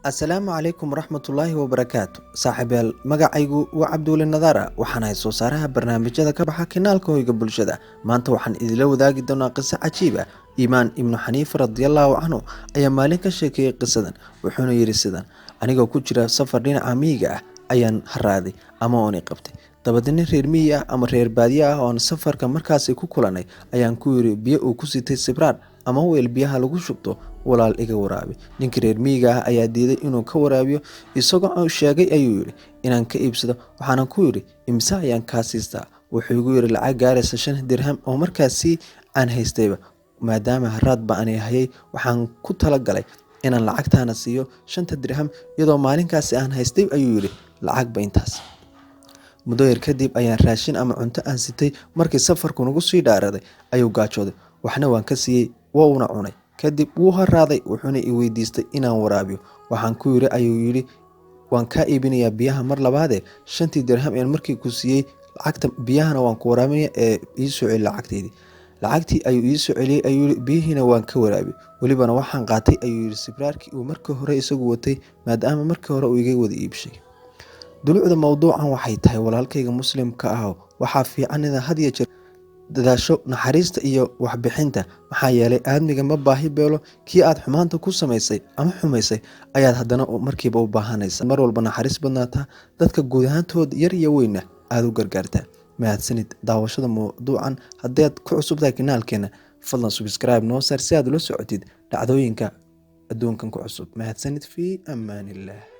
Asalaamu calaykum waraxmatullaahi wabarakaatu. Saaxiibayaal, magacaygu waa Cabdiweli Nadaara, waxaan ahay soo saaraha barnaamijyada ka baxa kanaalka Hoyga Bulshada. Maanta waxaan idila wadaagi doonaa qiso cajiib ah. Iimaan Ibnu Xaniifa radiallahu canhu ayaa maalin ka sheekeeyey qisadan, wuxuuna yidhi sidan: Anigoo ku jira safar dhinaca miyiga ah ayaan haraaday ama ooni qabtay. Dabadeedna reer miyi ah ama reer baadiye ah oo aan safarka markaasi ku kulanay ayaan ku yidhi biyo uu ku sitay sibraar ama weel biyaha lagu shubto, "Walaal, iga waraabi." Ninkii reer miyiga ah ayaa diiday inuu ka waraabiyo, isagoo sheegay, ayuu yidhi, inaan ka iibsado. Waxaana ku yidhi, "Imse ayaan kaa siistaa?" Wuxuu igu yidhi lacag gaaraysa 5 dirham oo markaasi aan haystayba. Maadaama haraad ba ani hayay, waxaan ku talagalay inaan lacagtaana siiyo 5-ta dirham, iyadoo maalinkaasi aan haystay, ayuu yidhi, lacagba intaas. Muddo yar kadib ayaan raashin ama cunto aan sitay. Markii safarku nagu sii dhaaraday ayuu gaajooday, waxna waan ka siiyey, wuuna cunay. Kadib wuu haraaday, wuxuuna i weydiistay inaan waraabiyo. Waxaan ku yidhi, ayuu yidhi, "Waan kaa iibinayaa biyaha mar labaadee, 5-tii dirham een markii ku siiyey lacagta biyahana waan ku waraabinaya ee ii soo celi lacagteydii." Lacagtii ayuu ii soo celiyey, ayuu yidhi, biyihiina waan ka waraabiyey. Welibana waxaan qaatay, ayuu yidhi, sibraarkii uu markii hore isagu watay, maadaama markii hore uu iga wada iibshay. Dulucda mowduucan waxay tahay, walaalkayga muslimka ah, waxaa fiican inaad had iyo jeer dadaasho naxariista iyo waxbixinta, maxaa yeelay aadmiga ma baahi beelo. Kii aad xumaanta ku samaysay ama xumaysay ayaad haddana markiiba u baahanaysa. Mar walba naxariis badnaataa, dadka guud ahaantood yar iyo weynna aada u gargaartaa. Mahadsanid daawashada mowduucan. Haddii aad ku cusub tahay kanaalkeena, fadlan subscribe noo saar si aad ula socotid dhacdooyinka adduunkan ku cusub. Mahadsanid, fii amaan illah.